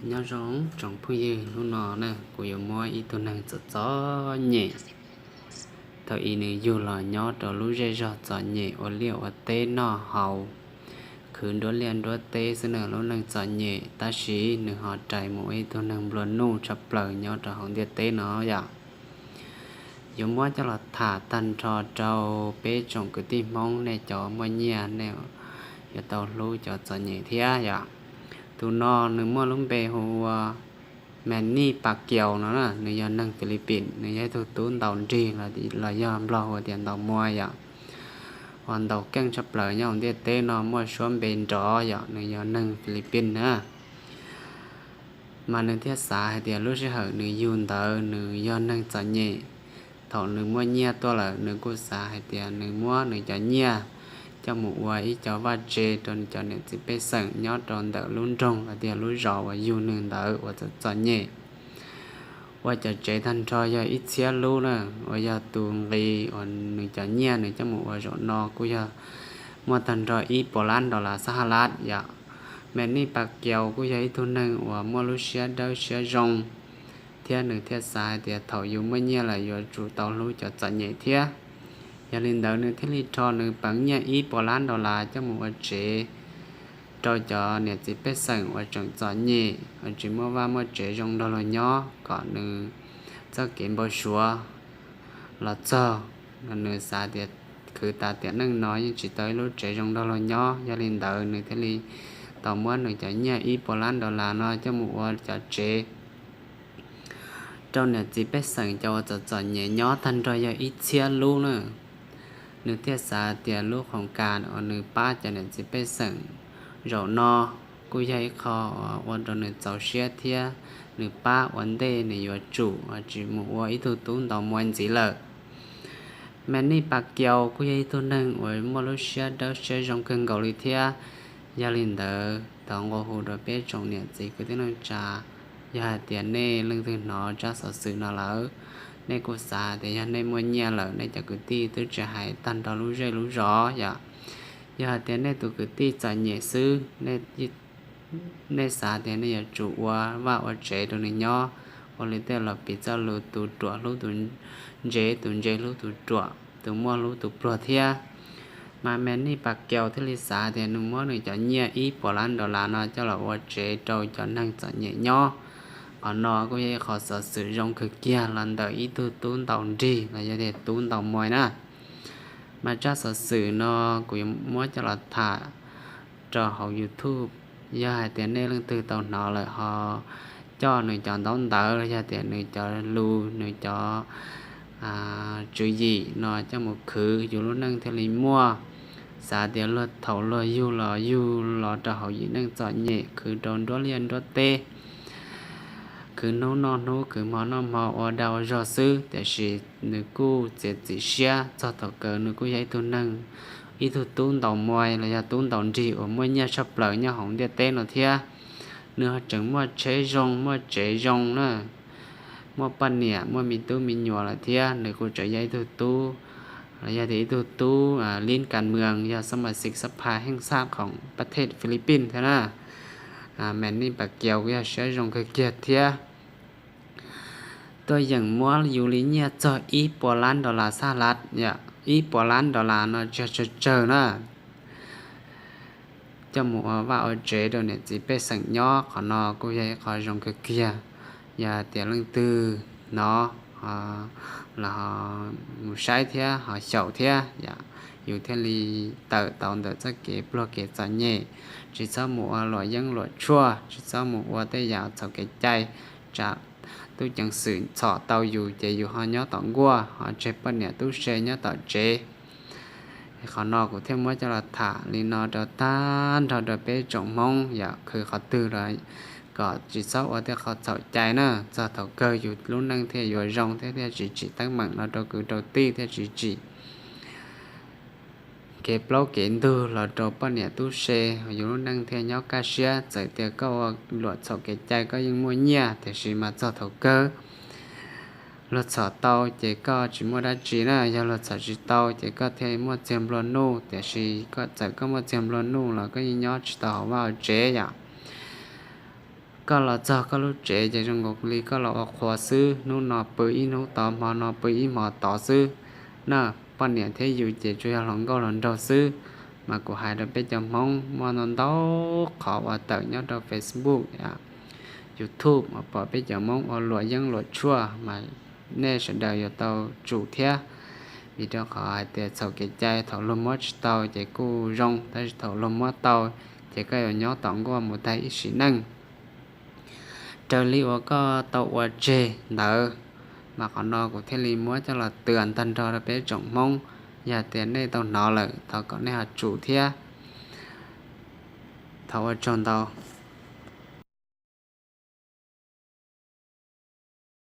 Nyob zoo tsoom phooj ywg, hnub no na kuv yuav muab ib tug neeg txom txom nyem, thaum ub nws yug los nyob rau lub zej zog txom nyem ua liaj ua teb noj haus, khwv nruab liaj nruab teb xwb na, lub neej txom nyem tab sis nws ho rais mus ua ib tug neeg nplua nuj tshaj plaws nyob rau hauv ntiaj teb no yom. Yuav muab coj los tham tag nrho rau peb tsoom kwv tij Hmoob nej cov muaj nyiaj nej yuav tau hlub cov txom nyem thiab yom. Tus no nws muaj lub npe hu ua Manny Pacquiao no na, nws yog neeg Philippines, nws yog ib tug tub ntaus nrig los yog Nplog hu tias ntaus muas yom, uas ntaus keej tshaj plaws nyob hauv ntiaj teb no muaj suab npe nrov yom, nws yog neeg Philippines na. Mas nws thiaj xav hais tias lub sij hawm nws yug ntawd nws yog neeg txom nyem, thaum nws muaj nyiaj tuaj lawm nws kuj xav hais tias nws muab nws cov nyiaj coj mus ua ib co vaj tse rau nws cov niam txiv pej xeem nyob rau ntawm lub nroog los tias lub zos uas yug nws ntawd uas txom txom nyem. Ua cov tsev tag nrho yog ib txhiab lub na, uas yog tus nqi uas nws cov nyiaj nws coj mus ua zaum no kuj yog muaj tag nrho ib puas lab dollar xab has las yom. Manny Pacquiao kuj yog ib tug neeg uas muaj lub siab dawb siab zoo, thiab nws thiaj xav hais tias thaum yus muaj nyiaj lawm yuav tsum tau hlub cov txom nyem thiab. Yog li ntawd nws thiaj li rho nws peev nyiaj ib puas lab dollar coj mus ua tsev rau cov niam txiv pej xeem uas tseem txom nyem uas tsis muaj vaj muaj tsev zoo nrog luag nyob kom nws txoj kev npau suav los txog. Nws xav tias khwv tas tiam neej no yeej tsis tau ib lub tsev zoo nrog luag nyob, yog li ntawd nws thiaj li tau muab nws cov nyiaj ib puas lab dollar no coj mus ua cov tsev rau niam txiv pej xeem cov uas txom txom nyem nyob tag nrho yog ib txhiab lub na. Nws thiaj xav tias lub khoom kas uas nws pab cov niam txiv pej xeem zaum no kuj yog ib qho uas ua rau nws txaus siab thiab nws pab ua ntej nws yuav tsum tsis mus ua ib tug tub ntaus muas ntxiv lawm. Manny Pacquiao kuj yog ib tug neeg uas muaj lub siab dawb siab zoo kawg nkaus li thiab. Yog li ntawd thov nqua hu rau peb tsoom niam txiv kwv tij neej tsa, yog hais tias nej leej twg hnov tsab xov xwm no lawm, nej kuj xav tias yog nej muaj nyiaj lawm nej cov kwv tij twb tsis hais tag nrho lub zej lub zos yom. Yog hais tias nej tus kwv tij txom nyem xwb, nej xav tias nej yuav tsum ua vaj ua tsev rau nws nyob, ua li tej los piv txoj lus tus ruam hlub tus ntse, tus ntse hlub tus ruam, tus muaj hlub tus pluag thiab. Mas Manny Pacquiao thiaj li xav tias nws muab nws cov nyiaj ib puas lab dollar no coj los ua tsev rau cov neeg txom nyem nyob. Qhov no kuj yog ib qho xov xwm zoo kawg kiag los ntawm ib tug tub ntaus nrig los yog tias tub ntaus muas na. Mas tsab xov xwm no kuv yuav muab coj los tham rau hauv YouTube. Yog hais tias nej leej twg tau hnov lawm ho coj nws cov ntaub ntawv los yog tias nws cov lus, nws cov tswv yim no coj mus khwv, yus lub neej thiaj li muaj. Xav tias luag thaum luag yug los yug los rau hauv yim neej txom nyem, khwv rau nruab liaj nruab teb, khwv hnub noj hnub, khwv hmo noj hmo, ua dag ua zog xwb, tiam sis nws kuj txiav txim siab txog thaum kawg nws kuj yog ib tug neeg, ib tug tub ntaus muas los yog tub ntaus nrig uas muaj nyiaj tshaj plaws nyob hauv ntiaj teb no thiab. Nws ho tseem muaj tsheb zoo, muaj tsev zoo na, muaj poj niam, muaj me tub me nyuam lawm thiab. Nws kuj tseem yog ib tug tub, los yog tias ib tug tub lib kas mws, yog xab mas xis xab phas heej xab khoom pas thej Philippines thiab na. Manny Pacquiao kuj yog siab zoo kawg kiag thiab. Tuaj yeem muab yus li nyiaj txog ib puas lab dollar xab las, ib puas lab dollar no tsis yog tsawg tsawg na, coj mus ua vaj ua tsev rau niam txiv pej xeem nyob. Qhov no kuj yog ib qho zoo kawg kiag. Yog tias leej twg hnov los mus saib thiab ho xyaum thiab, yus thiaj li tawm tau ntawm txoj kev pluag kev txom nyem. Tsis txhob mus ua luam yeeb luam tshuaj, tsis txhob mus ua tej yam txhaum kev cai, tsam tub ceev xwm txhom tau yus ces yus ho nyob tom nkuaj, ho tseg poj niam tub se nyob tom tsev. Qhov no kuv thiaj muab coj los tham li no rau tag nrho rau peb tsoom Hmoob, yam khwv qhov twg los kom tsis txhob ua tej qho txhaum cai na, txog thaum kawg yus lub neej thiaj yuav zoo thiab thiaj tsis tsim teeb meem no rau kwv rau tij, thiaj tsis tsim kev plaub kev ntug los rau poj niam tub se, yus lub neej thiaj nyob kaj siab. Txawm tias koj ua luam txhaum kev cai koj yeej muaj nyiaj, tiam sis mas txog thaum kawg luag txhom tau ces koj tsis muaj dab tsi na, yog luag txhom tsis tau ces koj thiaj muaj txiag nplua nuj, tiam sis txawm koj muaj txiag nplua nuj los koj yeej nyob tsis tau hauv vaj hauv tsev yom. Koj los txog koj lub tsev ces zoo nkaus li koj los ua qhua xwb, hnub no pw ib hnub tod, hmo no pw ib hmo tod xwb na. Poj niam thiab yus ces tsuas yog hluas nkauj hluas nraug xwb. Mas kuv hais rau peb cov Hmoob, muaj ntau ntau qhov uas tawm nyob rau Facebook, YouTube, uas pom peb cov Hmoob ua luam yeeb luam tshuaj mas nej sawv daws yuav tau tsum thiab. Vim rau qhov hais tias txhaum kev cai, thaum luag muab tsis tau ces kuj zoo, tab sis thaum luag muab tau ces koj yuav nyob tom nkuaj mus tag ib sim neej. Raws li uas koj tau ua tseg ntawd, mas qhov no kuv thiaj li muab coj los tw ntag nrog rau peb tsoom Hmoob. Yog tias nej tau hnov lawm, thov kom nej ho tsum thiab. Thov ua tsaug ntau.